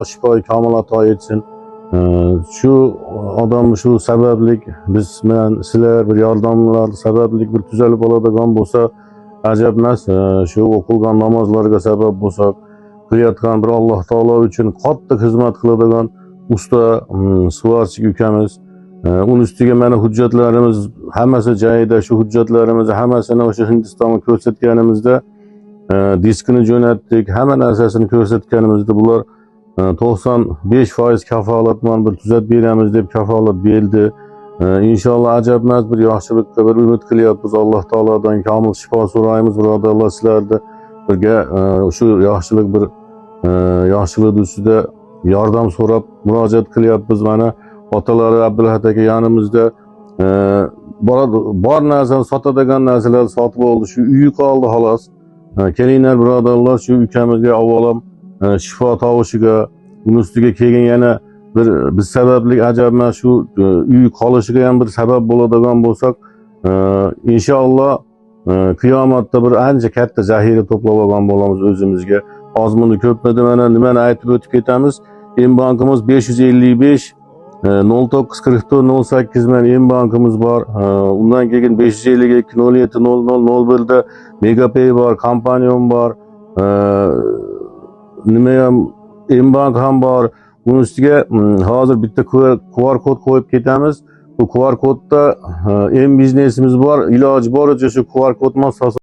Shifoi komil ato etsin. Shu odam shu sabablik biz bilan sizlar bir yordamlar sabablik bir tuzalib oladigan bo'lsa, ajab emas. Shu o'qilgan namozlarga sabab bo'lsak, qilayotgan bir Alloh taolo uchun qattiq xizmat qiladigan usta сварщик ukamiz. Uni ustiga mana hujjatlarimiz hammasi joyida, shu hujjatlarimizni hammasini o'sha Hindistonga ko'rsatganimizda, diskini jo'natdik, hamma narsasini ko'rsatganimizda bular 95% kafolat bilan bir tuzatib beramiz deb kafolat berdi. Inshaalloh ajab emas, bir yaxshilikka bir umid qilyapmiz. Alloh taolodan komil shifo so'raymiz, birodarlar, sizlarni birga shu yaxshilik bir yaxshilik ustida yordam so'rab murojaat qilyapmiz. Mana otalari Abdulhat aka yonimizda, bor narsani sotadigan narsalarni sotib oldi, shu uyi qoldi xolos. Kelinglar, birodarlar, shu ukamizga avvalom shifo tovishiga, uni ustiga keyin yana bir biz sababli ajab emas, shu uy qolishiga ham bir sabab bo'ladigan bo'lsak, inshaalloh qiyomatda bir ancha katta zaxira to'plab olgan bo'lamiz o'zimizga. Ozmini ko'pmidi, mana nimani aytib o'tib ketamiz. M bankimiz 555 09 44 08 bilan M bankimiz bor. Undan keyin 552 07 00 01 da Megapay bor, Kompanion bor. Nima ham M bank ham bor. Buni ustiga hozir bitta QR kod qo'yib ketamiz. Bu QR kodda M biznesimiz bor. Iloji boricha shu QR kod bilan